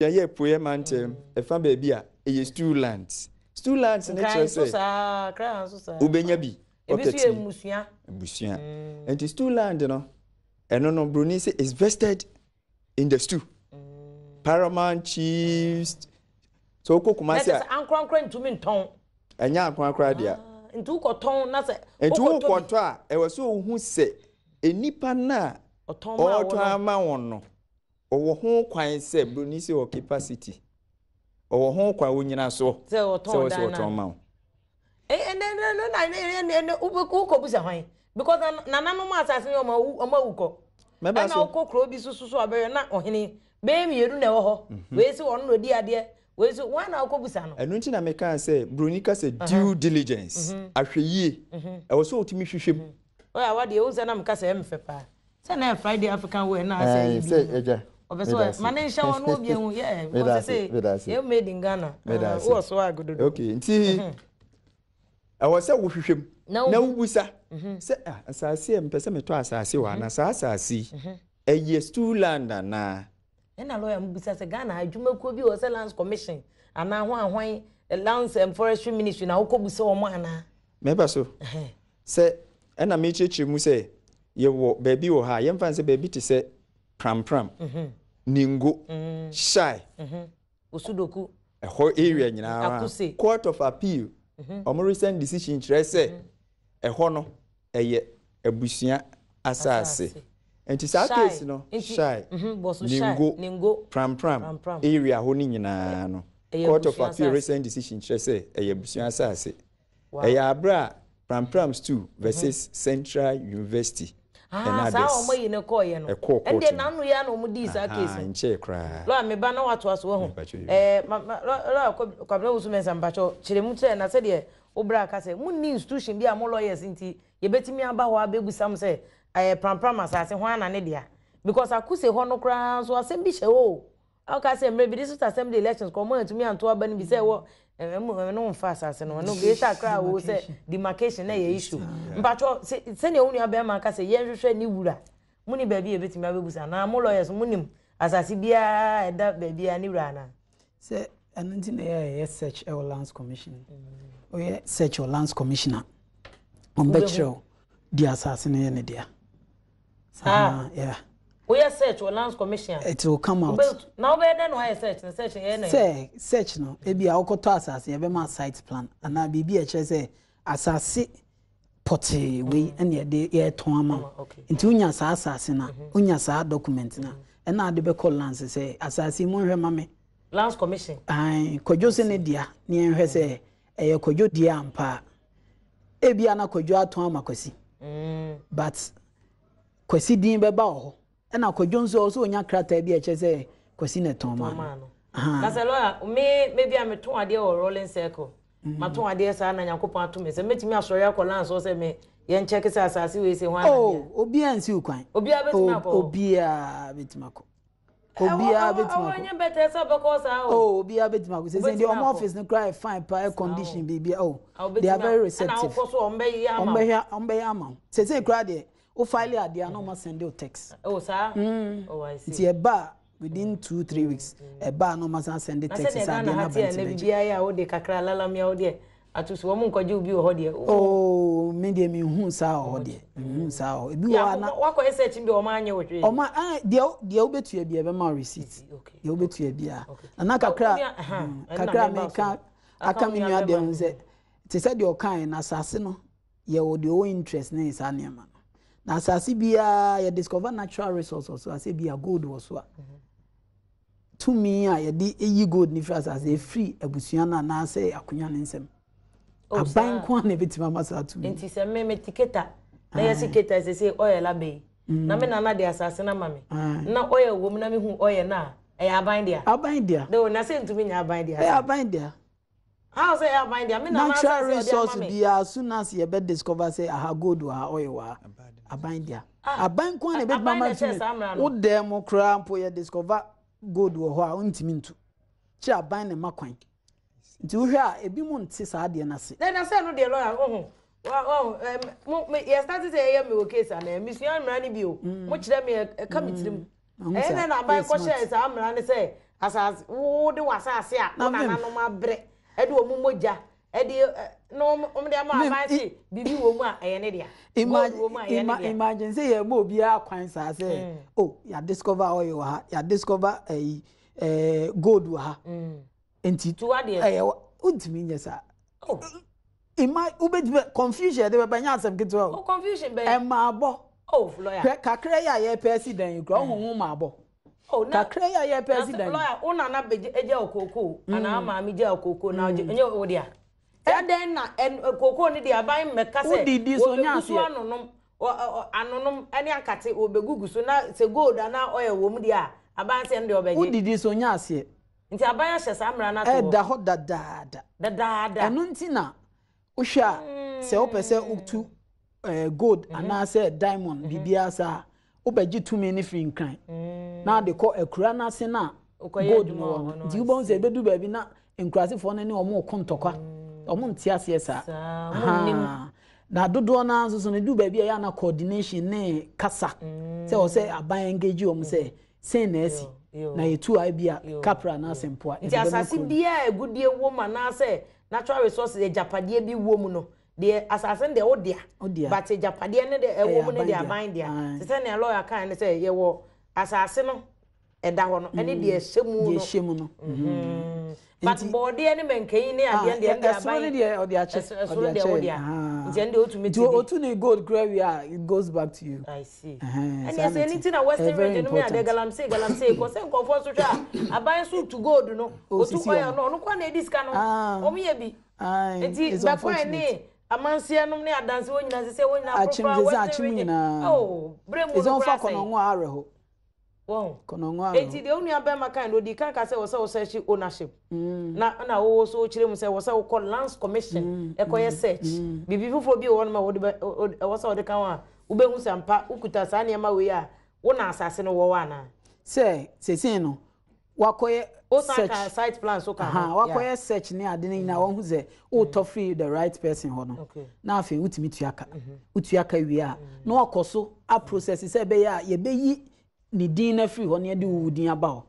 Yɛyɛ apueɛ mantam ɛfa baabi a ɛyɛ stool lands. Stool lands no kyerɛ sɛ wobɛnya bi pocket bi. Abusua. Nti stool land no, ɛno no broni sɛ is vested in the stool. Paramount chiefs. So wokɔ Kumasi a. Ankorankora ntumi ntɔn. Ɛnyɛ ankorankora dea. Nti wokɔtɔn na sɛ. Nti wokɔtɔ a ɛwɔ sɛ wohu sɛ nnipa no a ɔretɔn ama wɔn no. Ɔwɔ ho kwan sɛ, Buroni se ɔwɔ capacity, ɔwɔ ho kwan, ɔwɔ nyinasoɔ sɛ ɔwɔ sɛ ɔtɔn ma wo. Ɛnɛ wokɔ busa hwan? Because nananom asase no ɔmo awu kɔ. Ɛna wokɔ kuro bi so so abɛyɛ na ɔhene bɛyɛ mmienu na ɛwɔ hɔ. Mhm. Wei sɛ ɔno na ɔdi adeɛ, wei sɛ wɔn na wokɔ busa no. Ɛno nti na mekaa sɛ Buroni ka sɛ due diligence, mhm. ahwɛyie, mhm. ɛwɔ sɛ wotumi hwehwɛ mu. Ɔyɛ awadeɛ, wohu sɛ na meka sɛ ɛmfɛ paa. Sɛ na yɛ Friday African wear na asɛ yi bi. Ɛgya. Ɔpɛ sɛ ma ne nhyɛ wɔn na obi ehu yɛ because sɛ yɛ made in Ghana. Wɔ so agododo. Okay, nti ɛwɔ sɛ wohwehwɛ mu na wobusa sɛ ah asase a mepɛ sɛ metɔ asase wɔ ana saa asase yi ɛyɛ stool land anaa. Ɛna lawyer mo bisa sɛ Ghana adwumakuo bi wɔ sɛ lands commission anaa ho ahwan lands and forestry ministry na wokɔ busa wɔn anaa. Mɛba so. Sɛ ɛna mekyerɛkyerɛ mu sɛ yɛwɔ baabi wɔ ha a, yɛmfa no sɛ baabi te sɛ Prampram, Ningo, Shai, Osudoku, ɛhɔ area nyinaa Akuse, Court of Appeal, wɔn recent decision kyerɛ sɛ ɛhɔ no ɛyɛ abusua asase. Nti saa case no, Shai, Ningo, Prampram area hɔ no nyinaa no, Court of Appeal recent decision kyerɛ sɛ ɛyɛ abusua asase. Ɛyɛ abere a Prampram Stool versus Central University and Ah, others. saa wɔn ayi no kɔɔyɛ no. Ɛkɔɔ court Ɛndeɛ no. n'ano yi ara na wɔn dii saa case Ahaa, no. nkyɛɛ koraa. Lɔya me ba na watoa so wahu. Mepakyɛ yoo. Ɛɛ ma ma lɔya Kwabena Owusu Mensah mepakyɛ kyerɛ mu kyerɛ na sɛdeɛ wo bra ka sɛ mo nni institution bi a mo lawyers nti yɛbɛtumi aba hɔ abɛbusa mo sɛ ɛɛ Prampram asase hwan na ne dea because Akuse hɔ no koraa nso asɛm bi hyɛ hɔ o. Ɔka sɛ mmerɛ bi district assembly elections kɔ ɔmo antumi anto aba no bi sɛ ɛwɔ ɛmu ɛno nfa asase no ɛno Greater Accra wo sɛ demarcation na ɛyɛ issue mpatwɔ sɛnea wo nua bɛrima aka sɛ yɛnhwehwɛ ne wura mo ni baabi a yɛbɛtumi abɛbusa anaa mo lawyers mo nim asase biara ɛda baabi a ne wura anaa. Sɛ ɛno nti na ɛyɛ yɛ search ɛwɔ lands commission woyɛ search wɔ lands commission a wɔbɛkyerɛ wo di asase no yɛ ne dea. Saa. Yeah. Woyɛ search wɔ lands commission a. It will come out. Na wobɛyɛ dɛn na wayɛ search no search yɛ na. Sɛ search no ebi a wokɔtɔ asase yɛbɛma site plan anaa biribi a ɛkyerɛ sɛ asase pɔtee wei ɛna yɛde yɛtɔn ama wo. Nti wonya saa asase no a wonya saa document no a ɛna ade bɛkɔ lands sɛ asase mu nhwɛ ma me. Lands commission. Ae Kwadwo se ne dea ne yɛnhwɛ sɛ ɛyɛ Kwadwo dea ampa a. Ebia na Kwadwo atɔn ama Kwasi. But Kwasi din bɛba wɔ hɔ. Ɛna Kwadwo nso ɔwɔ sɛ ɔnya krataa bi a ɛkyerɛ sɛ Kwasi na ɛtɔn maa no. Na sɛ lawyer me me bi a metɔn adeɛ wɔ rolling circle. Matɔn adeɛ saa na Nyankopɔn ato me sɛ mɛtumi asɔre akɔ lands hɔ sɛ me yɛn check sɛ asase wei sɛ hwan na Oh, obiara nsi wo kwan. Obiara bɛtumi akɔ hɔ. Obiara bɛtumi akɔ. Obiara bɛtumi akɔ. Ɛwɔ nyɛ bɛtɛ sɛ ɔbɛkɔ saa o. Oh, obiara bɛtumi akɔ. Sɛ sɛ deɛ ɔmo office no koraa yɛ fine pa air condition biribi oh. They are very receptive. Ɛna wokɔ so ɔmo bɛyɛ ama wo. Ɔmo bɛyɛ ama wo. Sɛ sɛ koraa deɛ wo file adeɛ a na ɔmo send wo text. Oh saa. Oh I see. Nti ɛba a within 2-3 weeks ɛba a na ɔmo asan send text sɛ adeɛ no aba nti bɛgye. Na sɛ deɛ Ghana ha te a ɛnɛ biribiara yɛ a wode kakra lalamia wo deɛ ato so wɔn nkɔgye obi wɔ hɔ deɛ. Oh me deɛ me hu saa wɔ hɔ deɛ me hu saa wɔ hɔ ebi wɔ hɔ ana. Wakɔ yɛ search bi wɔn anyɛ wɔ hwee. Ɔmo a deɛ deɛ wobɛtua bi ɛbɛma receipt deɛ wobɛtua bi a nana kakra kakra mi ka aka mi nua deɛ ho sɛ te sɛ deɛ ɔkan na asase no yɛ wɔ deɛ ɔwɔ interest ne saa nneɛma no na asase biara yɛ discover natural resource wɔ so asɛ bi a gold wɔ so a. Tumi a yɛde yi gold no firi asase efiri abusua no anaasɛ akonnwa no nsam. Aban nko ara na ebetumi ama saa tumi. Nti sɛ me mete Keta na yɛsi Keta sese oil aba yi na me nana de asase no ama me na oil wɔ mu na mehu oil no a ɛyɛ aban dea? Aban dea. Do na sɛ ntumi nyɛ aban dea. Ɛyɛ aban dea. How sɛ ɛyɛ aban dea? Me nana asase Natural ɔde ama resource me. biara as soon as yɛbɛ discover sɛ aha gold wɔ ha oil wɔ ha aban dea. Aban nko ara na ebetumi Aban ama na ɛhyɛ tumi. saa mmara no. Wo dan mu koraa mpo yɛ discover gold wɔ hɔ a wontumi ntu. Kyerɛ aban na ɛma kwan. Nti wohwɛ a ebi mu nte saa adeɛ no ase. Na sɛ no deɛ lawyer wohu mo me yɛ start sɛ yɛyɛ me wɔ case anaa mesua mmara no bi o. Mo kyerɛ me ɛka me tirim. Ɛyɛ dɛn na aban kɔhyɛɛ saa mmara no sɛ Asase, wode w'asase a wo nananom abrɛ de wɔn mogya de na wɔn de ama aban se biribi wɔ mu a ɛyɛ ne dea. Gold wɔ mu a ɛyɛ ne dea. Imagine sɛ yɛma obiara kwan saa sɛ mm. oh yɛ discover oil wɔ ha yɛ discover ɛyi eh, eh, gold wɔ ha. Mm. Nti ɛyɛ wontumi nyɛ saa. Oh. Ima wobɛtumi confusion yɛde bɛba nyɛ asɛm ketewa o. Oh confusion bɛn. Ɛma abɔ. Oh lawyer. Hwɛ kakra yi a yɛpɛ asi dan yi kura wohu ho ma abɔ. Oh na kakra yi a yɛpɛ asi dan yi. Lawyer wo nana bɛgye agya okooko mm. anaa maame gya okooko na ɔgye mm. nyɛ wo dea. Ɛdɛn na kooko no deɛ aban mmɛka sɛ wɔbɛgu so anonom anonom ne akate wɔbɛgugu so na sɛ gold anaa oil wɔ mu deɛ a aban sɛ ɛno deɛ ɔbɛgye. Wodidi so nyɛ aseɛ. Nti aban ahyɛ saa mmara no ato hɔ. Ɛda hɔ dadaada. Dadaada. Ɛno nti na wohwɛ a sɛ wopɛ sɛ wotu eh, gold mm -hmm. anaasɛ diamond mm -hmm. biribiara saa wobɛgye tumi no firi nkran mm. na ade kɔ akura no ase no a gold no wɔ no nti wobɛhu sɛ ɛbɛdu baabi na nkurasefoɔ no ne wɔn reko ntɔkwa mm. wɔn nte aseɛ saa na dodoɔ no ara nso so no du baabi a ɛyɛ ana coordination ne kasa mm. sɛ wɔ sɛ aban engage wɔn sɛ Sei na asi, na yɛtu a ebia kapra anaasɛ mpoa Nti yɛde bɛma asase kuro no. biara a agudeɛ wɔ mu anaasɛ natural resources, agyapadeɛ bi wɔ mu no, deɛ asase no deɛ wo dea, Wo dea. but agyapadeɛ no deɛ ɛwɔ Ɛyɛ mu no aban deɛ dea. aban dea. Ae. Te sɛ nea lawyer kaeɛ no sɛ yɛwɔ asase no ɛda hɔ no ɛne deɛ ɛhyɛ mu Deɛ no. ɛhyɛ mu no. But Nti- bɔɔdeɛ ne mankanyi ne Ah, adeɛ no deɛ ɛno deɛ ɛsoro aban no deɛ ɔde akyɛ. ɛsoro Ɔde deɛ wo akyɛ. dea. Ahaa. Nti ɛno deɛ wotumi Nti te bi. otu ne gold kura wie a, it goes back to you. I see. Ɛhɛn, Ɛnneɛ saa sɛ na ɛno ɛte. nti na Western Ɛyɛ very region no mu adeɛ important. galamsey galamsey kɔ sɛ nkurɔfoɔ nso hwɛ a aban nso tu gold no otu Osisi oil wɔn. no ɔno kɔ na edi sika no Ah. wɔn yɛ bi Aye, nti it's bɛkwan unfortunate. ne amanseɛ nom ne adanse wɔn nyinaa sɛ wɔn nyinaa Akyem, apropra sɛ sɛ Western akyem region nyinaa. oh bere mu Ɛsɛ no wɔmfa koraa sɛn kɔnɔngo a awerɛho. Wahu? Kɔnɔngo awerɛho. Enti deɛ wo nua bɛrima kae no, odii kan ka sɛ ɛwɔ sɛ wo search ownership. Na na wowɔ so wokyerɛ mu sɛ ɛwɔ sɛ wokɔ lands commission ɛkɔyɛ search. Biribi foforɔ bi wɔ hɔnom a wode bɛ ɛwɔ sɛ wode ka ho a wobɛhu sɛ ampa wokuta saa nneɛma wei a wo na asase no wɔ hɔ anaa. Sɛ seesei no wakɔyɛ Wosan search. ka site plan so ka ho. Aha, wakɔyɛ search ne ade no nyinaa wahu sɛ wotɔ firi the right person hɔ no. Okay. Na afei wotumi tua ka. Wotua ka wie a, na wakɔ so aprocess sɛ ɛbɛyɛ a yɛbɛyi ne din no afiri hɔ na yɛde wo din aba hɔ.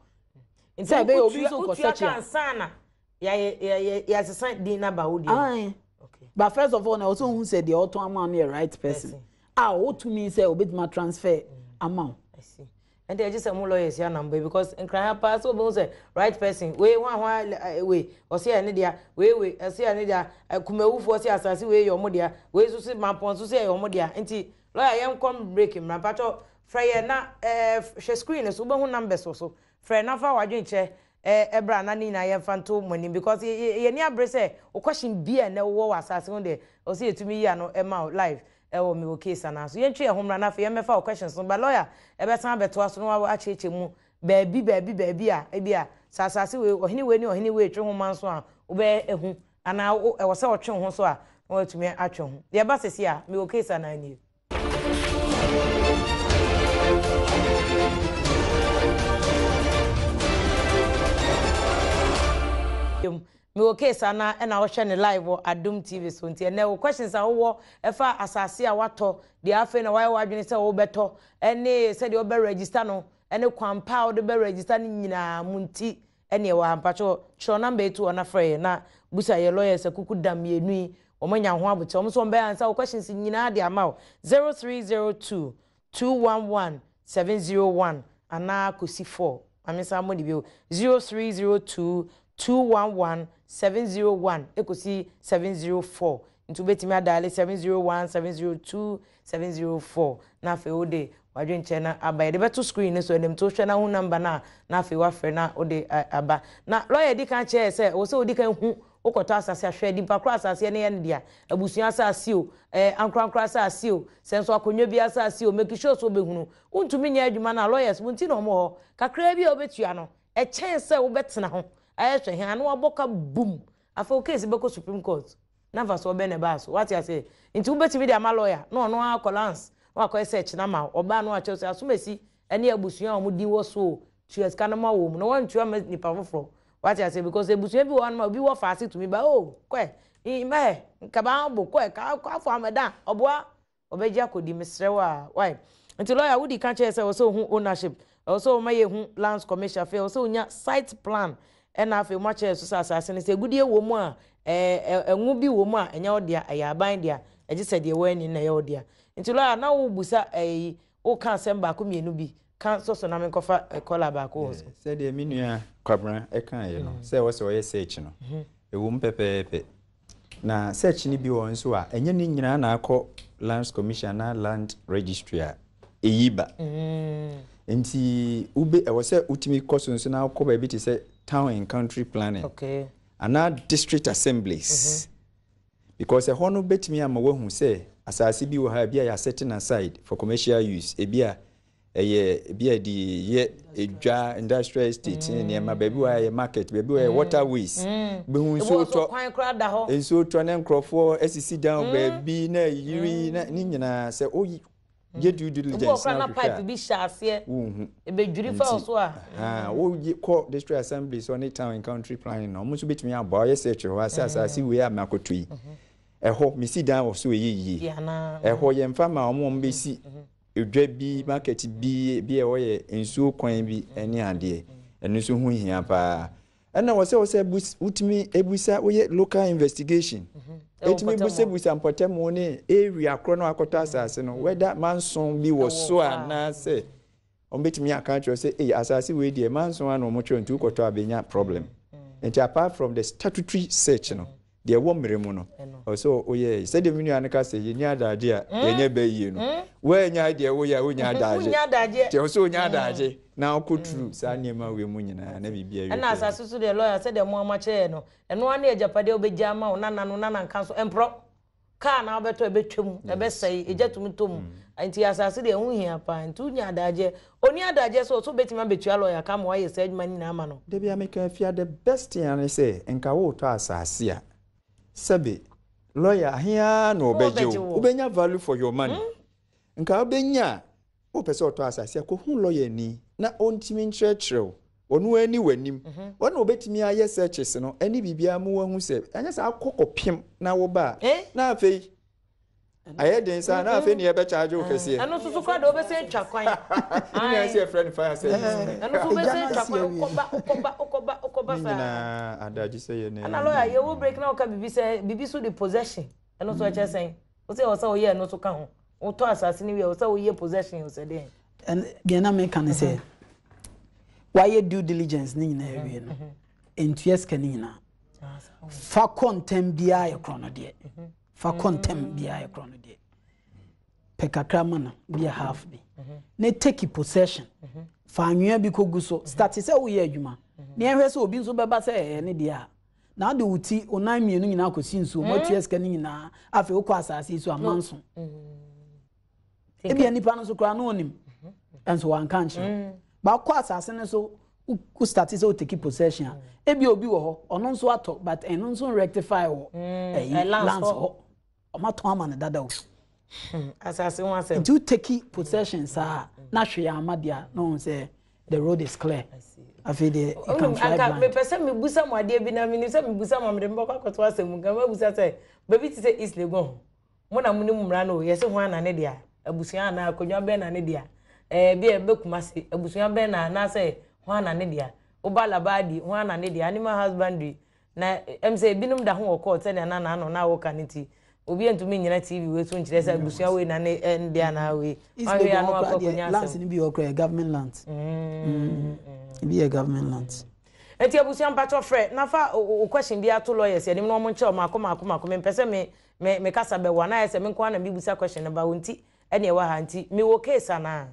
Nti Sɛ ɛbɛyɛ obi wotua nso nkɔ wotua search ka a. ansa na yɛayɛ yɛayɛ yɛasesa din no aba wo deɛ mu. Ae. Okay. But first of all na ɛwɔ sɛ ohu sɛ deɛ ɔtɔn ama wo no yɛ right person Person. a ɔwɔ tumi sɛ obetumi atransfer ama wo. I see. Ɛnde ɛgye sɛ mo lawyers yi anam bɛ because nkran ha paa sɛ wobɛhu sɛ right person wei hwan hwan eh, wei ɔse ɛyɛ ne dea wei wei ɔse ɛyɛ ne dea eh, kumawufoɔ se asase wei yɛ ɔmo dea wei nso se mampɔn nso se ɛyɛ ɔmo dea nti lawyer yɛn nkɔ break mmra mpakyɛw frɛ yɛn na eh, hwɛ screen no so wobɛhu numbers wɔ so frɛ na fa w'adwenkyerɛ eh, ɛbra na ne nyinaa yɛmfa nto mo anim because yɛn ani abere sɛ wo question bi a ɛnɛ wowɔ wɔ asase ho deɛ ɔsɛ yɛtumi yi ano ɛma wo live Ɛwɔ me wɔ case anaa so yɛntwe yɛn ho mmra na afei yɛmmɛfa wo questions no but lawyer ɛbɛsan abɛtoa so na wakyerɛkyerɛ mu baabi baabi baabi a ebia sɛ asase wei ɔhene wei ne ɔhene wei retwe ho manso a wobɛyɛ ahu anaa wo ɛwɔ sɛ ɔtwe wo ho so a na watumi atwe ho. Deɛ ɛba sɛsi a mewɔ case anaa nie. Mewɔ case ana ɛna wohwɛ no live wɔ Adom TV so nti ɛnɛ wo questions a wowɔ ɛfa asase a woatɔ, deɛ afei na woayɛ w'adwene sɛ wobɛtɔ ɛne sɛdeɛ wobɛ register no ɛne kwan pa a wode bɛ register no nyinaa mu nti ɛne ɛwɔ ha. Mpakyɛw kyerɛw number yi to hɔ na frɛ yɛn na busa yɛ lawyers akuku dam mmienu yi wɔn anya ho abokyɛ wɔn nso wɔn bɛ answer wo questions nyinaa de ama wo 0302 211 701 anaa kɔsi 4. Ma me nsan mmɔ no bio, 0302 211 701 kɔsi 704. Nti wobɛtumi adaale 701, 702, 704 na afei wode w'adwenkyerɛ no aba. Yɛde bɛto screen no so, ɛnam nti wohwɛ na wohu number no a, na afei woafrɛ na wode aba. Na lawyer di kan kyerɛɛ sɛ ɛwɔ sɛ wodi kan hu wokɔtɔ asase a, hwɛ nipa korɔ asaseɛ no yɛ no dea, abusua asase o, ɛɛ ankorankoro asase o, sɛ nso akonnwa bi asase o, make sure sɛ wobɛhunu. Wontumi nyɛ adwuma no a, lawyers mo nti na wɔn wɔ hɔ. Kakraa bi a wobɛtua no, ɛkyɛn sɛ wobɛtena ho ayɛ hwɛ hɛn na wabɔ ka bum. Afei wo case bɛkɔ Supreme Court na mfasoɔ bɛn na ɛbaa so? Woate aseɛ? Nti wobɛtumi de ama lawyer na ɔno ara akɔ lands na wakɔyɛ search no ama wo. Ɔbaa no wakyerɛ wo sɛ asomasi ne abusua a wɔn din wɔ so o, tua sika no ma wɔn na wɔntua ma nipa foforɔ. Wate aseɛ? Because abusua bi wɔ hɔnom a obi wɔ faase tumi ba o, kɔɛ, mɛhɛ, nkabaa bo, kɔɛ, ka, kɔ afɔ amɛda, ɔboa. Ɔbɛgye akɔdi mesrɛ wo a wai. Nti lawyer wodi ka kyerɛ sɛ ɛwɔ sɛ ohu ownership, ɛwɔ sɛ ɔma yɛhu lands commission, afei ɛwɔ sɛ onya site plan ɛna afei mo akyerɛ so sɛ asase no sɛ agudie wɔ mu a ɛɛ ɛngo bi wɔ mu a ɛnyɛ wo dea, ɛyɛ aban dea, ɛgye sɛ deɛ ɛwɔ ani na ɛyɛ wo dea. Nti lawyer na wobusa ɛyi woka asɛm baako mmienu bi ka sɔ so na menkɔfa kɔla baako wɔ so. Sɛdeɛ me nua Kwabena kaeɛ no, sɛ ɛwɔ sɛ ɔyɛ search no, ɛwɔ mu pɛpɛɛpɛ. Na search no bi wɔ hɔ nso a, ɛnyɛ ne nyinaa na akɔ Lands Commission anaa Land Registry a ɛyi ba. Nti wobe, ɛwɔ sɛ wotumi kɔ so nso na wokɔ baabi te sɛ Town and Country Planning anaa District Assemblies. Because ɛhɔ no bɛtumi ama woahu sɛ asase bi wɔ ha a ebi a yɛasɛte no aside for commercial use, ebi a ɛyɛ ebi a yɛde yɛ edwa, industrial estate ne nneɛma, baabi wɔ ha yɛ market, baabi wɔ ha yɛ waterways. Bɛhu nsuo tɔ, nsuo tɔ ne nkurɔfoɔ asisi dan wɔ baabi na ayiri na ne nyinaa sɛ woyɛ due diligence na wohwehwɛ a wonhu. Nti ahaa woyɛ kɔ district assembly sɛ ɔne town and country planning no, wɔn nso bɛtumi aboa woyɛ search hɔ a sɛ asase wei a makɔtɔ yi ɛhɔ mesi dan wɔ so ɛyɛ yie, ɛhɔ yɛmfa ma wɔn a wɔbɛsi Edwa bi, market bi, ebi a ɛhɔ yɛ nsuo kwan bi ne adeɛ. Ɛno nso ho hia paa. Ɛna wɔ sɛ wɔ sɛ wotumi ebusa woyɛ local investigation. Etumi busabusa mpɔtamu ne area korɔ na wakɔtɔ asase no whether manson bi wɔ so anaasɛ wɔn betumi aka akyerɛ sɛ ei asase wei deɛ manson ano wɔn kyerɛ nti wokɔtɔ a benya problem. Nti apart from the statutory search no, Deɛ ɛwɔ mmara mu no, ɛwɔ sɛ woyɛ. Sɛdeɛ me nua no ka sɛ, yɛnni adagye a, yɛnyɛ bɛ yie no. Woannya deɛ woyɛ a, wonnya adagye. Nti ɛwɔ sɛ wonya adagye na wokɔ through saa nneɛma wei mu nyinaa na biribi awie pɛyɛ. Ɛna asase so deɛ lawyer, sɛdeɛ mo ara moakyerɛ yɛn no, ɛno ara ne agyapadeɛ a wobɛgya ama wo nana no, nana nka nso, ɛmporɔ. Kaa na wobɛtɔ a, ɛbɛtwam, ɛbɛsɛe, egya tumi tɔ mu. Nti asase deɛ, ɛho hia paa. Nti wonya adagyeɛ. Ɔnni adagyeɛ sɛ ɔsɛ ɔbɛtumi abɛtua lawyer ka ama wayɛ saa adwuma no nyinaa ama no. Da biara meka afia the best thing ara ne sɛ nka woretɔ asase a, sɛbe lawyer ahe ara na ɔbɛgye wo, wobɛnya value for your money. Nka wobɛnya a, wopɛ sɛ ɔtɔ asase a, kɔhu lawyer ni na ɔntumi nkyerɛkyerɛ wo, ɔno ara ni w'anim. Ɔno na ɔbɛtumi ayɛ searches no ne biribiara ma woahu sɛ, ɛnyɛ saa kɔ kɔpem na woba a, na afei Ayɛ den saa na afei ne yɛbɛ charge wo kɛseɛ. Ɛno nso so koraa deɛ wobɛsɛ atwa kwan. Ne nyinaa sɛ yɛfrɛ no fire service. Ɛno nso wobɛsɛ atwa kwan wokɔba wokɔba wokɔba wokɔba saa. Ne nyinaa adagye sɛ yɛ na. Ɛna lawyer yɛwɔ break na woka biribi sɛ biribi so de possession ɛno nso ɛkyɛ sɛn? Wo sɛ ɛwɔ sɛ woyɛ ɛno nso ka ho. Wotɔ asase no wie ɛwɔ sɛ woyɛ possession sɛ deɛn? Deɛ na meka ne sɛ wayɛ due diligence ne nyinaa awie no ntua sika ne nyinaa fa kɔ ntɛm biara yɛ korɔ no deɛ. Fa kɔ ntɛm biara yɛ korɔ no deɛ. Pɛ kakra ma no bi a half bi. Ne take possession. Fa anwea bi kɔgu so. Start sɛ woyɛ adwuma. Ne ɛhwɛ sɛ obi nso bɛba sɛ ɛyɛ ne deɛ a. Na wode wo ti, wo nan mmienu nyinaa kɔsi nsuo mu, atua sika no nyinaa. Afei wokɔ asase yi so a, manso. Ebia nipa no nso koraa no onim. Nso wanka nkyerɛ. Mm. Ba kɔ asase no so wo start sɛ wo take possession a. Mm. Ebia obi wɔ hɔ, ɔno nso atɔ but ɛno nso rectify wɔ mm. ɛyi eh, lands hɔ. Ɔmo atɔn ama no dada o. Hmm, asase ho asɛm. Nti wo take possession saa na hwee ama deɛ na ɔn sɛ the road is clear. Afei deɛ you can fly blind. Mepɛ sɛ mebusa mo adeɛ bi na menim sɛ mebusa mo a mede mobɛkɔ akɔto asɛm mu nka mabusa sɛ baabi te sɛ East Legon ho Mo na monim mmara no o, yɛse hwan na ne dea? Abusua anaa akonnwa bɛn na ne dea? Ɛɛ, bi a ɛbɛ Kumasi, abusua bɛn na anaasɛ hwan na ne dea? Woba Labadi, hwan na ne dea? Animal husbandry, na ɛm sɛ ebinom da ho wɔ court sɛnea na n'ano na woka no nti, obi ntumi nnyina TV wei so nkyerɛ sɛ abusua wei na ne ne dea anaa wei. East Legon hɔ koraa deɛ, lands no bi wɔ hɔ koraa yɛ government lands. Mm, ebi yɛ government lands. Nti abusua mpakyɛ frɛ na fa wo question biara to lawyers anim na wɔn nkyerɛ wo maako maako maako. Mempɛ sɛ me Me me kasa bɛwo anaa ayɛ sɛ me nko ara na mebisa question no ba wo nti ɛne ɛwɔ ha nti me wɔ case anaa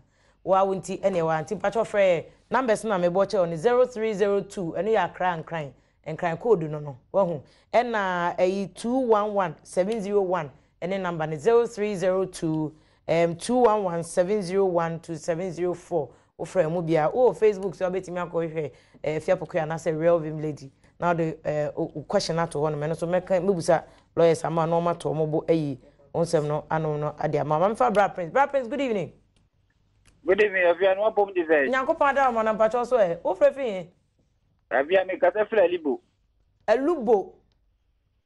woa wo nti ɛne ɛwɔ ha nti mpakyɛw frɛ yɛ numbers no na mebɔ kyɛ wo no 0302 ɛno yɛ Accra Nkran Nkran code no no wahu ɛna ɛyi 211 701 ɛne number no 0302 um, 211 701 to 704 Wofrɛ emu biara. Wowɔ Facebook so a wobɛtumi akɔhwehwɛ eh, Afia Pokuya anaasɛ Real Vim Lady na wode eh, wo question ato hɔ nom. Ɛno nso mɛka mɛbusa lawyers ama na wɔato wɔn bo ayi wo nsɛm no ano no ade ama. Ma mefa Bra Prince. Bra Prince, good evening. Good evening, Afia. No apom te sɛ. Nyankopɔn adara ma na mpakyɛw so ɛ. Wofrɛ fi he? Afia, mekasa firi Alibo. Alubo.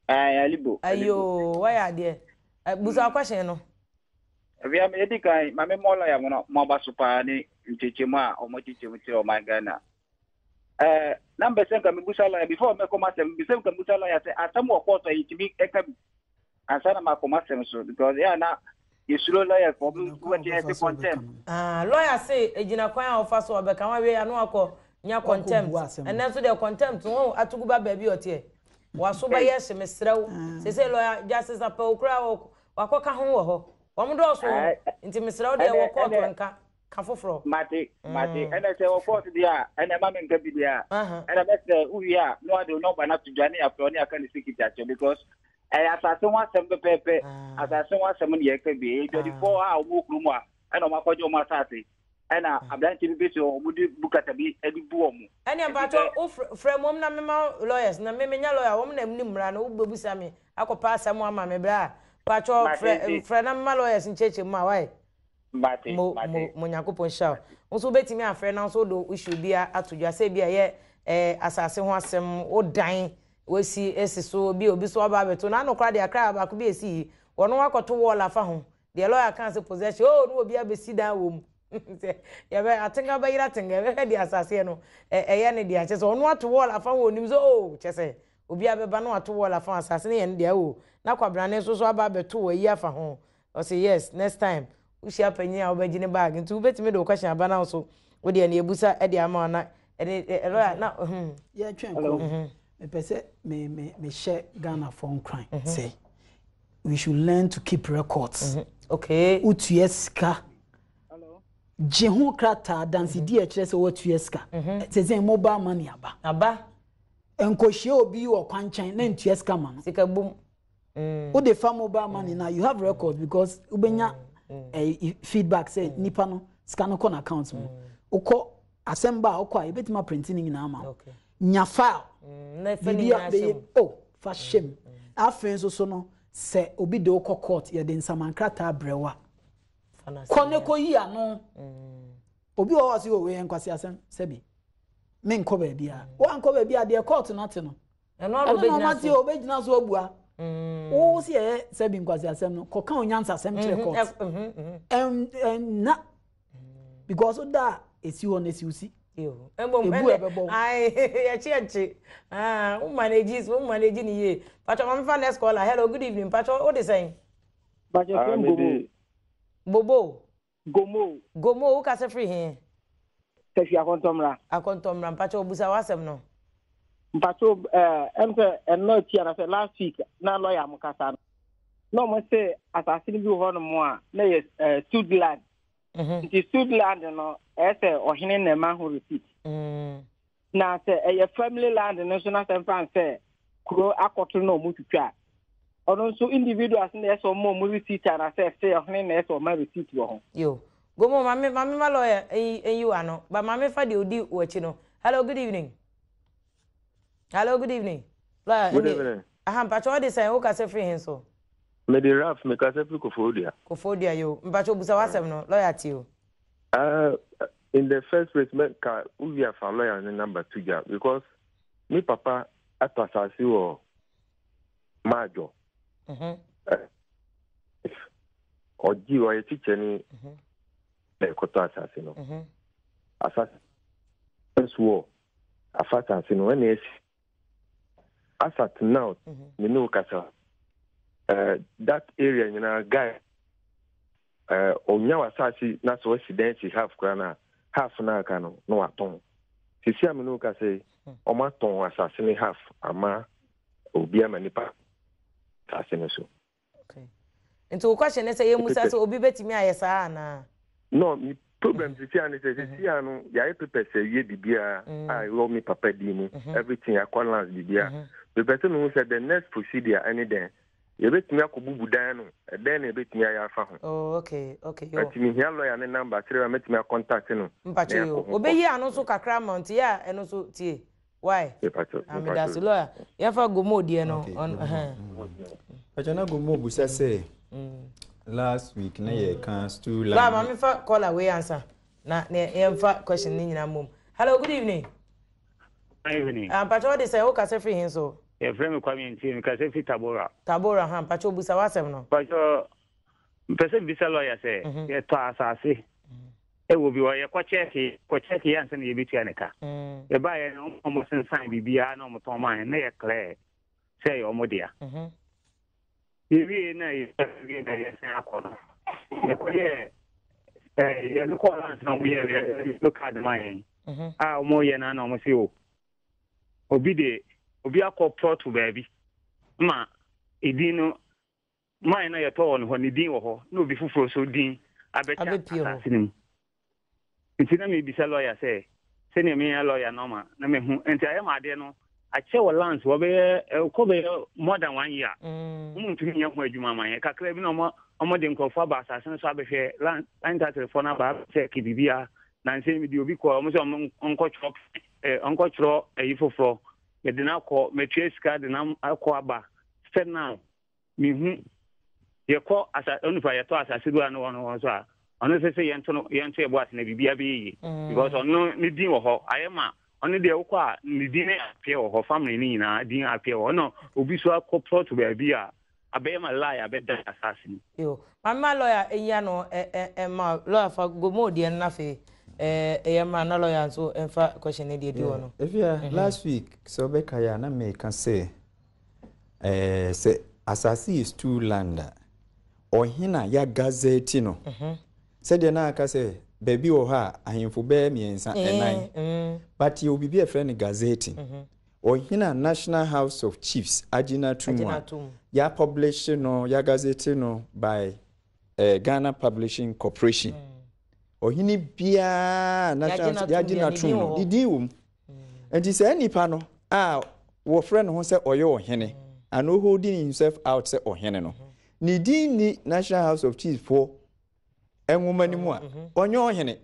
Ayi, Alibo. Ayo, wayɛ adeɛ. Busa question no. Awia me edi kan ma me mmɔ lɔya mo no mo aba so paa ne nkyekyɛmu a wɔn akyekyɛmu kyerɛ ɔman Ghana. Ɛɛ na mbɛ sɛ nka mebusa lɔya before mɛkɔ m'asɛm mbɛ sɛ nka mebusa lɔya sɛ asɛm wɔ kɔɔto a yɛtumi ɛka bi ansa na makɔ m'asɛm so because ɛyɛ a na yɛsuro lɔya fɔ ɔmo wɔte ɛte contempt. Ah, lɔya se egyina kwan a ɔfa so ɔbɛka ho awie ano akɔ nya contempt. Ɛnɛ nso deɛ contempt ho atugu ba baabi ɔteɛ. Waso bɛyɛ hye mesrɛ wo. Sese lɔya Justice Apɛwo koraa wakɔka ho wɔ hɔ. Wɔn dɔɔso o, nti mesrɛ wo deɛ wɔ kɔɔto nka, ka foforɔ. Mate, mate. Ɛnɛ sɛ wɔ kɔɔto deɛ a, ɛnɛ ma menka bi deɛ a, ɛnɛ mɛsrɛ wo wie a, na wade wo nɔmba no ato dwa ne yɛafrɛ wo ne yɛaka ne secret akyerɛ because ɛyɛ asase ho asɛm pɛpɛɛpɛ, asase ho asɛm ne yɛka bi. Ɛyɛ dwadifoɔ a wɔn wɔ kurom a, ɛna wɔn akɔgye wɔn asase. Ɛna aberanteɛ bi bɛsi hɔ, wɔn de bukata bi de bu wɔn. Ɛneɛ mpakyɛw wo frɛ mmom na mema wo lawyers na me menyɛ lawyer wɔn na nim mmara no wo bɛbusa me akɔ pɛ asɛm ama me bra mpakyɛw frɛ frɛ na mema lawyers nkyerɛkyerɛ mu ma wai mo mo mo Nyankopɔn nhyira wo wo nso wobɛtumi afrɛ na wo nso wode wo issue bia ato dwa sɛ ebia ɛyɛ eh asase ho asɛm wo dan wasi esi so bi obi so aba abɛto na ano koraa deɛ akra baako bi esi yi wɔn wakɔto wall afa ho Deɛ lawyer kaa sɛ possession oh ne obi abɛsi dan wɔ mu sɛ yɛbɛ atenga bɛyere atenga yɛbɛhwɛ deɛ asaseɛ no ɛyɛ ne deɛ kyɛ sɛ ɔno ato wall afa ho onim sɛ oh kyɛ sɛ obi abɛba no ato wall afa ho asase no yɛ ne deɛ oh na kwabrane nso so aba abɛto wɔ ayi afa ho ɔsɛ yes next time wohyia panyin a wobɛgye ne bag nti wobɛtumi de wo question aba na wo so wo deɛ ne yɛbusa de ama wo na ɛne lawyer na yɛtwɛn kɔ mepɛ sɛ me me mehyɛ Ghanafoɔ nkuran sɛ we should learn to keep records. Mm -hmm. Okay. Wotua sika. Gye ho krataa dansedi a ɛkyerɛ sɛ woatua sika. Sɛ sɛ mobile money aba. Aba. Nkɔhyia obi wɔ kwankyɛn na ntua sika ma no. Sika bum. Wode fa mobile money na you have records because wobɛnya eh, feedback sɛ nipa no sika no kɔ n'account mu. Wokɔ asɛm ba a wokɔ a yɛbɛtumi aprinte ne nyinaa ma wo. Nya file. Biribi a bɛyɛ o fa hyɛ mu. Afei nso so no sɛ obi de wo kɔ court yɛde nsamankrataa brɛ wo a kɔ ne kɔ yi ano. Obi wɔ hɔ a ɔse o wei yɛ nkwaseasɛm sɛbi menkɔ baabi a woankɔ baabi a deɛ court no ate no ɛno na ɔma te obɛgyina so abua. Wo se ɛyɛ sɛbi nkwaseasɛm no kɔka onyansasɛm kyerɛ court. Ɛnna because da a esi hɔ no esi wo si. Ebu ɛbɛbɔ wo. Yɛkye yɛkye. Ah, wo manage wo manage ne yie. Patro ma mefa next caller. Hello, good evening. Patro, wo de sɛn? Patro ah, fɛn Gomo. Bobo. Gomo. Gomo, wo kasa firi he? Tafi Akɔntɔmmra. Akɔntɔmmra, mpatro obusa w'asɛm no. Mpatro ɛɛ ɛm sɛ ɛnɔ akyi anasɛ last week na lɔya mo kasa no. Na wɔn se asase no bi wɔ hɔnom a na yɛ ɛɛ suit land. Mhm. Nti suit land no ɛyɛ sɛ ɔhene na ɛma ho receipt. Mm. Na sɛ ɛyɛ family land no nso na sɛ mfa sɛ kuro akɔto na ɔmo twitwa a ɔno nso individuals na ɛsɛ ɔmo ɔmo receipt anaasɛ ɛsɛ ɔhene na ɛsɛ ɔma receipt wɔ ho. Yo. Gomo mame mame ma lawyer eyi eyi wa no. Ba mame fa deɛ odi wɔ no. Hello, good evening. Hello, good evening. Lawyer, good evening. Aha, mpacho ɔde sɛn wo kasa firi hen so? Mede Ralph me kasa firi Koforidua. Koforidua yo. Mpacho busa w'asɛm no, lawyer tie o. In the first place, me ka wowie afa lawyer ne number to dwa because me papa atɔ asase wɔ Maadwo. Ɔgye ɔyɛ kyikyɛni na ɛkɔtɔ asase no. Asase nso wɔ afa asase no ɛna esi as at now me ne wo kasa uh, that area nyinaa guy uh, onya w'asase na sɛ wasi dan si half koraa na half na aka no na watɔn sisi a me ne wo kasa yi wɔn atɔn asase ne half ama obi ama nipa asase no so. Okay. Nti wo question ne sɛ yɛmmusa sɛ obi bɛtumi ayɛ saa anaa? No, me problem sisi a ne sɛ sisi a no yɛayɛ papers awie biribiara mm. a ɛwɔ me papa din mu mm-hmm. everything akɔ lands biribiara. Mm-hmm. Mepɛ sɛ mehu sɛ the next procedure ɛne dɛn yɛbɛtumi akɔbubu dan no ɛdɛn na yɛbɛtumi ayɛ afa ho. Oh, okay, okay. Yo. Nti mehia lawyer ne number kyerɛ a mɛtumi akɔntate no. Mpakyɛ yo. Obɛyi ano nso kakra ma nti yɛ a ɛno nso tie. Why? Ah, medase lawyer. Yɛmfa Gomo deɛ no. Pacho na Gomo busa sɛ last week na yɛ ka stool line. Lawyer, maame fa caller wei ansa. Na na yɛmfa question ne nyinaa mmom. Hello, good evening. Good evening. Ah, Pacho what de sɛ wo kasa firi hin so? Yɛfrɛ me Kwame Ntie, me kasa firi Tabora. Tabora ha, Pacho busa w'asɛm no. Pacho. Mpɛ sɛ mbisa lɔya sɛ mhm. yɛtɔ asase ɛwɔ bi hɔ yɛkɔ kyɛɛke kɔ kyɛɛke yɛ ansa na yɛbɛtua ne ka. Mm. Yɛbaeɛ no ɔmo sensan biribiara na ɔmo tɔn maa yɛn na yɛ clear sɛ ɛyɛ ɔmo dea. Mhm. Yɛwie na yɛwie na yɛsan akɔ no yɛkɔyɛ ɛɛ yɛde kɔɔ lands na ɔmo yɛ yɛlo card maa yɛn mhm. a ɔmo yɛ na na ɔmo se o obi de obi akɔ plot baabi ma edin no man na yɛtɔ wɔ no hɔ ne din wɔ hɔ na obi foforɔ so din abɛkyɛ asase no mu nti na mebisa lɔya sɛ sɛnea meyɛ lɔya nɔma na mehu nti ayɛ ma adeɛ no akyɛ wɔ lands wɔbɛyɛ ɛkɔ bɛyɛ more than one year mm. wɔn ntumi nyɛ ho adwuma ma yɛn kakra bi na wɔn wɔn de nkurɔfoɔ aba asase no so abɛhwɛ land land title no aba abɛkyɛ ke biribiara na nsɛm bi de obi kɔ wɔn sɛ wɔn nkɔtwerɛ ɛɛ nkɔtwerɛ ɛyi foforɔ mede no akɔ mɛtua sika de no akɔ aba still now mehu yɛkɔ asa onipa yɛtɔ asase bi a no wɔn wɔn so a ɔno sɛ sɛ yɛnto no yɛnto yɛbɔ ase na biribi abɛyɛ yie mm. because ɔno ne din wɔ hɔ ayɛ ma ɔno deɛ wokɔ a ne din ne apeɛ wɔ hɔ family ne nyinaa din apeɛ wɔ hɔ na obi so akɔ plot baabi a abɛyɛ ma lie abɛda asase no. Yo, maame ma lawyer enyia no ɛ ɛ ɛ ma lawyer fa gomo deɛ no n'afei ɛ ɛyɛ mra na lawyer nso ɛnfa question ne deɛ di hɔ no. Efia mhm. last week sɛ ɔbɛka yɛ a na meka sɛ Ɛɛ, sɛ asase yɛ stool land a, ɔhene a yɛagazɛɛti no, mhm. sɛdeɛ na aka sɛ baabi wɔ hɔ a ahemfo bɛyɛ mmiɛnsa, eh, ɛnan, mm. but yɛwɔ biribi a yɛfrɛ no gazetting. Mhm. Ɔhene a National House of Chiefs agye no ato mu a, yɛapublish no, yɛagazɛte no by eh, Ghana Publishing Corporation. Mm. Ɔhene biara national yɛagye no atom no, ne din wɔ mu. Nti saa nipa no a wɔfrɛ ne ho sɛ ɔyɛ ɔhene anaa holding himself out sɛ ɔhene no, ne din nni National House of Chiefs foɔ nwoma no mu a, ɔnyɛ ɔhene.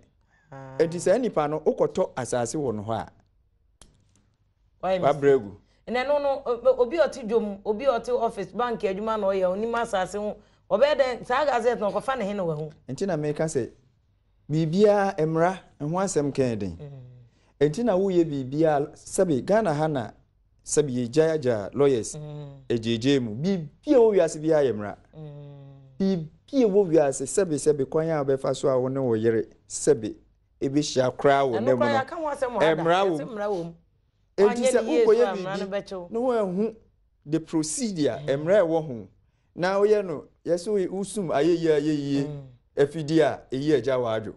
Nti saa nipa no wokɔtɔ asase wɔ no hɔ a, wabrɛ agu. Na ɛno no, obi a ɔte dwom, obi a ɔte office, bank adwuma na ɔyɛ, ɔnim asase ho, ɔbɛyɛ dɛn saa gazette no ɔkɔfa ne he na wahu? Nti na meka sɛ Biribiara mmara ho asɛm ka yɛ den. Enti na woyɛ biribiara sɛbe Ghana ha na sɛbe yɛgyaagyaa lawyers agyeegyee mu. Biribi a ɛwɔ wiase biara yɛ mmara. Biribi a ɛwɔ wiase sɛbe sɛbe kwan a wobɛfa so a wo ne wo yere sɛbe ɛbɛhyia koraa wɔ nna mu no, mmara wɔ mu. Enti sɛ wokɔyɛ biribi na woanhu the procedure, mmara a ɛwɔ ho, Na woyɛ no yɛsɛ wosum ayɛyie ayɛyie mm. afidie a ɛyi agya w'adwo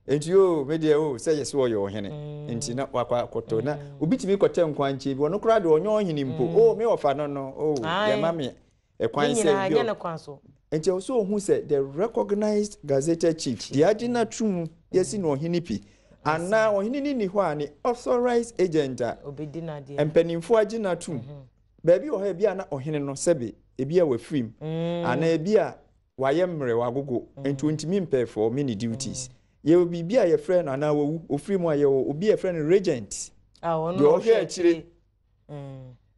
nti o me deɛ o sɛ yɛsɛ ɔyɛ ɔhene mm. nti na wakɔ akɔtɔ na mm. obi tumi kɔtɛ nkwankyɛn bi ɔno koraa deɛ ɔnyɛ ɔhene mpo o me ɔfa no no o yɛma me ɛkwan sɛ bi nti ɛwɔ sɛ ohu sɛ the recognized gazetted chief deɛ agye no ato mu yɛsi no ɔhene pi anaa ɔhene no ni hɔ a ne authorized agent a mpanimfoɔ agye no atom mhm. Baabi wɔ hɔ a ebi a na ɔhene no sɛbe ebi a wafiri mu mm. anaa ebi a wayɛ mmerɛ wagogo mm. nti ontumi mpɛɛfɔɔ ne duties. Mm. Yɛwɔ biribi a yɛfrɛ no anaa wawu ofiri mu a yɛwɔ obi a yɛfrɛ no regent. Ah, deɛ ɔhwɛ akyire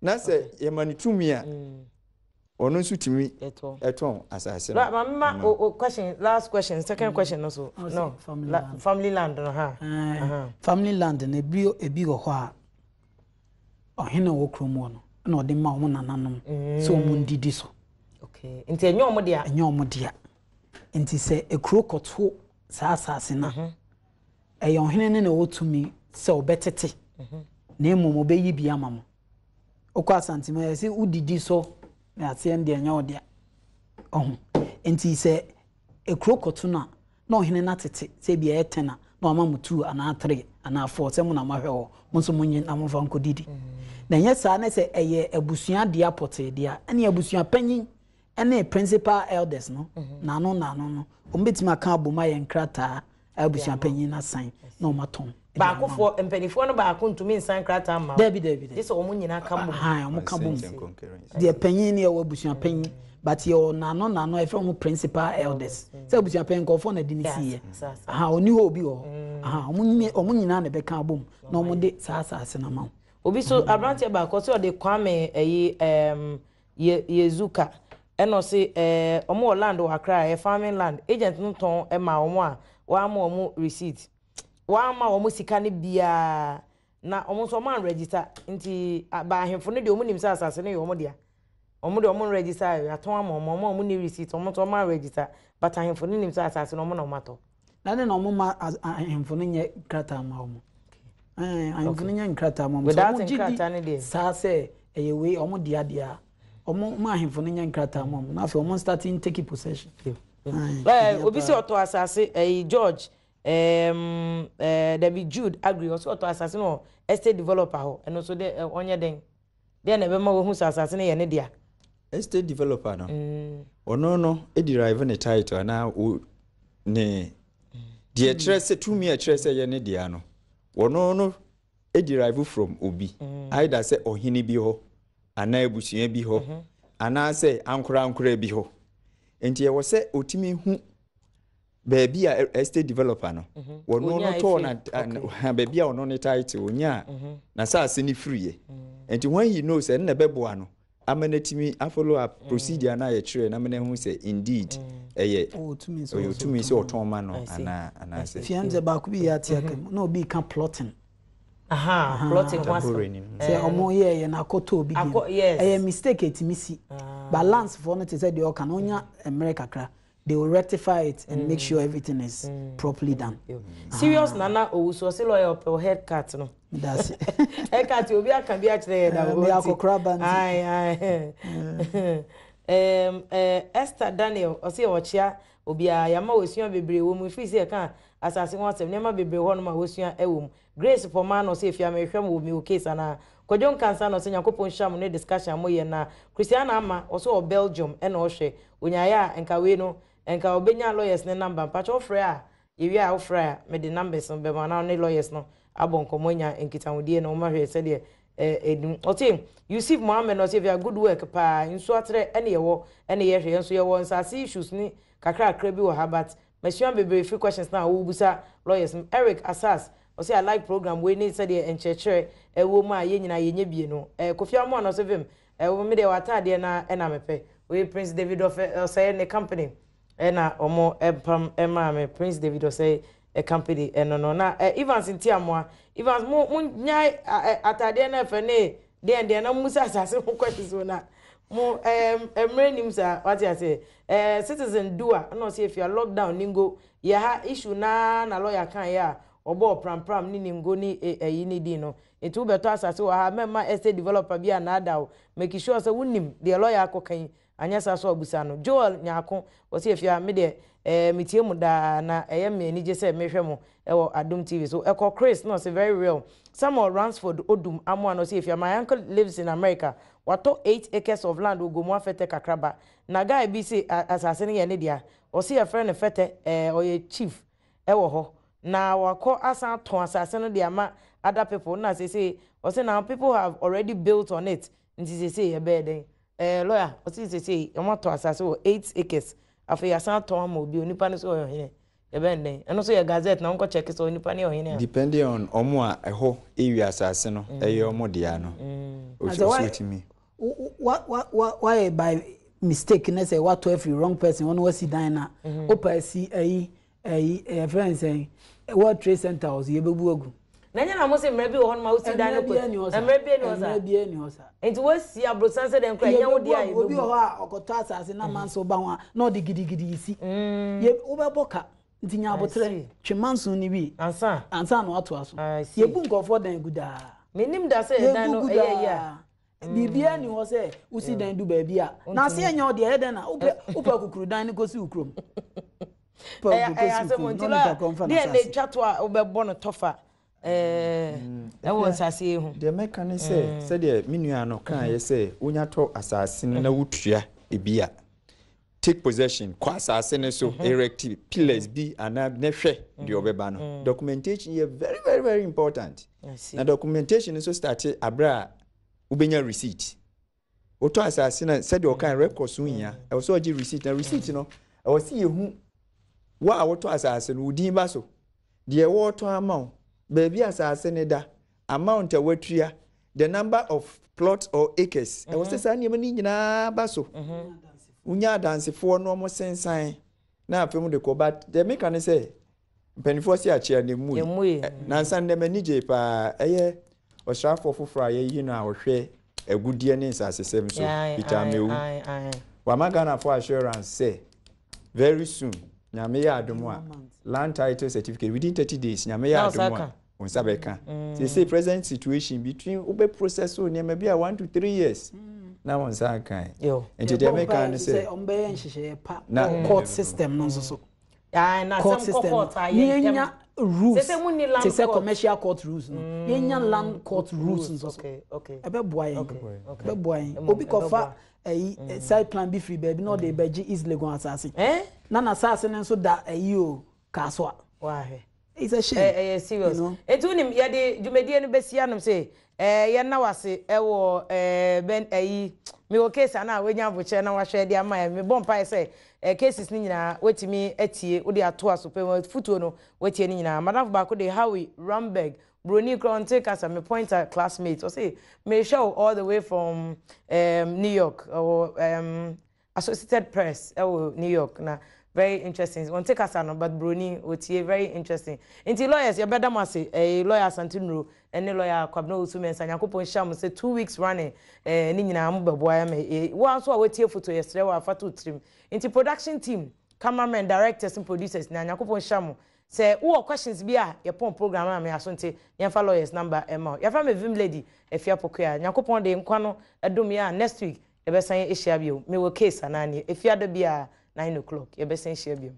na sɛ yɛma no tumi a ɔno nso tumi ɛtɔn asase no. Maame ma o question last question second question no so no family land no ha. Eh, family land no ebi ebi wɔ hɔ a. Ɔhene a ɔwɔ kurom hɔ no na ɔde ma wɔn nananom sɛ wɔn ndidi so. Okay. Nti ɛnyɛ wɔn dea? Ɛnyɛ wɔn dea. Nti sɛ ekuro kɔto saa asase no a, mhm. ɛyɛ ɔhene no na ɛwɔ tumi sɛ ɔbɛtete mhm. na mmom ɔbɛyi bi ama mo. Wokɔ Asantema yɛ sɛ wodidi so na aseɛ no deɛ ɛnyɛ wo dea. Ɔho. Nti sɛ ekuro kɔto no a, na ɔhene no atete, sɛ ebia ɛyɛ ten a, na wama mo two anaa three anaa four sɛ mo na moahwɛ hɔ, mo nso monnye na momfa nkɔdidi. Na ɛnyɛ saa na sɛ ɛyɛ abusua dea pɔtee deɛ a, ɛnneɛ abusua panyin ne principal elders no, naano naano no, wɔbɛtumi aka abom ayɛ nkrataa a abusua panyin no asan na wɔatɔn. Baakofoɔ, mpanimfoɔ no baako ntumi nsan krataa mma wo. Dabi, dabi, dabi. Gye sɛ wɔn nyinaa ka bom. Ahan, wɔn ka bom. Deɛ panyin no yɛwɔ abusua panyin, but yɛwɔ n'ano n'ano yɛfrɛ wɔn principal elders. Sɛ abusua panyin nkurɔfoɔ na de ne si yɛ. Ahan, ɔni hɔ obi wɔ hɔ. Ahan, wɔn wɔn nyinaa na ɛbɛka abom na wɔn de saa asaase no ama wo. Obi so aberanteɛ baako ɔsɛ ɔde Kwame ɛyi ɛɛm Ye Yezuka ɛna ɔse ɛɛ wɔn wɔ land wɔ Accra ɛyɛ farming land agent no tɔn ɛma wɔn a wɔama wɔn receipt. Wɔamma wɔn sika no biara, na wɔn nso wɔn anregister. Nti ba ahemfo no deɛ wɔn nim sɛ asase no yɛ wɔn dea. Wɔn deɛ wɔn register yɛatɔn ama wɔn, wɔn a wɔn nni receipt wɔn nso wɔn anregister but ahemfo no nim sɛ asase no wɔn na wɔn atɔ. Na de na wɔn ma ahemfo no nyɛ nkrataa ma wɔn. Ɛɛ ahemfo no nyɛ nkrataa ma wɔn. Without nkrataa no deɛ. Saa sɛ ɛyɛ wei wɔn dea deɛ a wɔn ma ahemfo no nyɛ nkrataa ma wɔn na afei wɔn start take possession. Ɛɛ obi sɛ ɔtɔ asase ɛyi George ɛɛm ɛɛ dabi Jude Agri ɔsɛ ɔtɔ asase no wɔ estate developer hɔ ɛno nso de ɔnyɛ dɛn. Deɛn na ɛbɛma wahu sɛ asase no yɛ ne dea? Estate developer no, ɔno no derive ne title anaa o ne deɛ ɛkyerɛ sɛ tumi a ɛkyerɛ sɛ ɛyɛ ne dea no, ɔno no derive from obi, either sɛ ɔhene bi hɔ anaa abusua bi hɔ anaasɛ ankorankora bi hɔ. Nti ɛwɔ sɛ ɔtumi hu baabi a estate developer no mhm. wɔno no tɔɔ na baabi a ɔno ne title onyaa mhm. n'asase no firiiɛ mhm. nti when he knows ɛno na ɛbɛboa no ama no atumi afollow up mm. procedure no a yɛkyerɛ na ama no ahu sɛ indeed ɛyɛ ɔyɛ otumi sɛ ɔtɔn ma no anaa anaasɛ. fiam sɛ baako bi yɛ ate aka mu na obi ka plotting. Aha, plotting ho asɛm. Sɛ ɔmo yɛ yɛ na akɔtɔ obi deɛ ɛyɛ mistake etimi si ah. but lands foɔ no te sɛ deɛ ɔka no onya mmerɛ kakra they will rectify it and mm. make sure everything is mm. properly done. Mm. Serious ah. Nana Owusu ɔsi lawyer ɔpɛ head cut no. That's it. Head cut obi aka bi akyerɛ yɛ da. Mi akɔkora ba nti. Ayi ayi. Um, uh, Esther Daniel ɔsi ɔkyea obiara yɛama wɔsua bebree wɔ mu ɛfiri sɛ yɛka asase ho asɛm nneɛma bebree hɔ nom a wɔsua wɔ mu Grace Pomaa na ɔsɛ efia mehwɛ mo wɔ mi wɔ case anaa Kwadwo Nkansah na ɔsɛ Nyankopɔn nhyira mo ne discussion a moyɛ na Christiana Ama ɔsɛ ɔwɔ Belgium ɛna ɔhwɛ onyaeɛ a nka wei no nka ɔbɛnya lawyers ne number mpakyɛ wofrɛ a yɛwie a wofrɛ a mede numbers no bɛma na ɔne lawyers no abɔ nkɔmmɔ anya nkitahodie na wɔn ahwɛ sɛdeɛ ɛdum ɔse Yusuf Mohammed na ɔsɛ efia good work paa nsuo atrɛ ɛne yɛwɔ ɛne yɛhwɛ yɛn nso yɛwɔ nsaase issues ne kakrakra bi wɔ ha but Masua bebree firi questions no a wobisa lawyers no. Eric Asas ɔse I like program wei ne sɛdeɛ nkyerɛkyerɛ ɛwɔ mu a yɛn nyinaa yɛnyɛ bie no. Eh, Kofi Amoah na ɔse vim eh, me deɛ w'ataadeɛ no ara ɛna mepɛ. Wei Prince David Ɔfɛ Ɔsɛe ne company ɛna ɔmo ɛpam ɛmaa me Prince David Ɔsɛe company ɛno no. Na eh, Evans Ntiamoa, Evans mo mo nyae ataadeɛ no ɛfɛ ne deɛn deɛn na mo musa asase ho questions o na mo eh, mmerɛ nim saa wate aseɛ. Eh citizen dua na ɔse efia lockdown ningo yɛ ha issue naa na lawyer kan yɛ a ɔbɔɔ pram pram ne ningo ne ɛyi ne din no nti wo bɛtɔ asase wɔ ha mɛmma estate developer bi anaadaa wo make sure sɛ wo nim deɛ lawyer akɔ ka yi anyɛ saa so a busa no Joel Nyarko ɔse efia me deɛ eh metie mo daa na ɛyɛ me anigye sɛ mehwɛ mo ɛwɔ Adom TV so ɛkɔ Chris na ɔse very real Samuel Ransford Odum Amoah na ɔse efia my uncle lives in America watɔ 8 acres of land wɔ Gomoa Fɛtɛ Kakraba Na guy bi se asase no yɛ ne dea, ɔse yɛfrɛ no Fɛtɛ eh, ɔyɛ chief wɔ hɔ. Na wakɔ asan atɔn asase no de ama other people na seesei ɔse now people have already built on it nti seesei ɛbɛyɛ dɛn? Eh, lawyer, ɔse seesei wɔatɔ asase wɔ 8 acres, afei yɛasan atɔn ama obi, onipa no nso ɔyɛ ɔhene, yɛbɛyɛ no dɛn? Ɛno nso yɛ gazette na wonkɔ check sɛ onipa no yɛ ɔhene a. Depending on wɔn a ɛhɔ area asase no yɛ wɔn dea no, ɔsi ɔtumi. Wa wa wa wayɛ by mistake ne sɛ watɔ afiri wrong person ɔno wasi dan na mhm. wopa asi ayi ayi ɛyɛ fɛn sɛn World Trade Center wɔ so yɛbɛbu agu. Na nyɛ na mo se mmerɛ bi wɔ hɔ no ma wosi dan no kɔ mmerɛ bi ni hɔ saa mmerɛ bi ni hɔ saa nti wosi aborosan sɛ dɛn kora ɛnyɛ wo deɛ a yɛbɛbu obi wɔ hɔ a ɔkɔtɔ asase na manso ba ho a na ɔde gidigidi si mm. yɛ wobɛbɔ ka nti nya aboterɛ twe manso no wie ansa ansa na watoa so yɛbu nkurɔfoɔ dan gu daa menim da sɛ dan no ɛyɛ yie a Biribiara nni hɔ sɛ wosi dan du baabi a na ase ɛnyɛ wo deɛ ɛyɛ dɛn na wopɛ wopɛ kukuru dan no kɔsi wo kurom. Pɛ kukuru kɔsi wo kurom na onipa korɔ mfa n'asase. Deɛ na etwa to a wobɛbɔ no tɔfa ɛwɔ nsase yi ho. Deɛ mɛka ne sɛ sɛdeɛ me nua no kaeɛ sɛ wonya tɔ asase no na wotua ebi a take possession kɔ asase no so erect pillars bi anaa ne hwɛ deɛ ɔbɛba no documentation yɛ very very very important na documentation nso start abere a wobɛnya receipt wotɔ asase no sɛdeɛ ɔkan records ho hia ɛwɔ sɛ ɔgye receipt na receipt no ɛwɔ sɛ yɛhu wo a wotɔ asase no wo din ba so deɛ wɔretɔn ama wo baabi asase no da amount a watua the number of plots or acres ɛwɔ sɛ saa nneɛma no nyinaa ba so wonya adansefoɔ no wɔn sensan na afei mu de kɔ but deɛ meka ne sɛ mpanimfoɔ se akyea na emu yi nansa nnɛ m'ani gye paa ɛyɛ ɔsrafoɔ foforɔ a yɛyi no a ɔhwɛ. agudeɛ ne nsasesɛm so, Peter Amewu. Wama Ghanafoɔ assurance sɛ very soon, Nyame yɛ adom a, land title certificate within 30 days, Nyame yɛ adom a, wo nsa bɛka. Seesei present situation between wobɛ process wo nneɛma bi a 1 to 3 years na wo nsa nkan. Nti deɛ meka ne sɛ ɔmbɛyɛ nhyehyɛeɛ pa na court system no nso so. Court system no yɛnya rules te sɛ commercial court rules no, yɛnya land court rules nso so, ɛbɛboa yɛn, ɛbɛboa yɛn. Obi kɔfa ɛyi site plan bi firi baabi na ɔde bɛgye East Legon asase na n'asase no nso da ɛyi o Kasoa. It's a shame. Ɛyɛ serious. Eti wonim yɛde dwumadie no bɛsi anom sɛ ɛɛ yɛnna wase ɛwɔ ɛɛ bɛn ɛyi mewɔ case ana a wanya abokyerɛ na wahwɛ de ama yɛ. Mebɔ mpaeɛ sɛ ɛɛ cases no nyinaa watumi atie, wode ato aso pɛ mu afutuo no watie ne nyinaa. Madamfo baako de Howie Ramberg, broni koraa ɔnte kasa, me pointer classmate, ɔse mehwɛ wo all the way from um, New York, ɔwɔ um, Associated Press wɔ New York na very interesting wɔnte kasa no but broni otie, very interesting. Nti lawyers, yɛbɛda mo ase. Ɛɛ lawyer Asante Nuro ɛne lawyer Kwabena Owusu Mensah, Nyankopɔn nhyira mo sɛ 2 weeks running ɛɛ ne nyinaa mo bɛboa yɛ ma ee wo nso a woatie foto, yɛsrɛ wo afa to tirim. Nti production team, cameramen, directors and producers na Nyankopɔn nhyira mo. Sɛ wowɔ questions bi a yɛpɔn program a me aso nti yɛmfa lawyers number ɛma wo. Yɛfrɛ me Vim Lady Afia Pokuaa. Nyankopɔn de nkwa no ɛdom yɛ a, next week yɛbɛsan ahyia bio. Mewɔ case anaa neɛ Efiada biara 9 o'clock yɛbɛsan ahyia bio.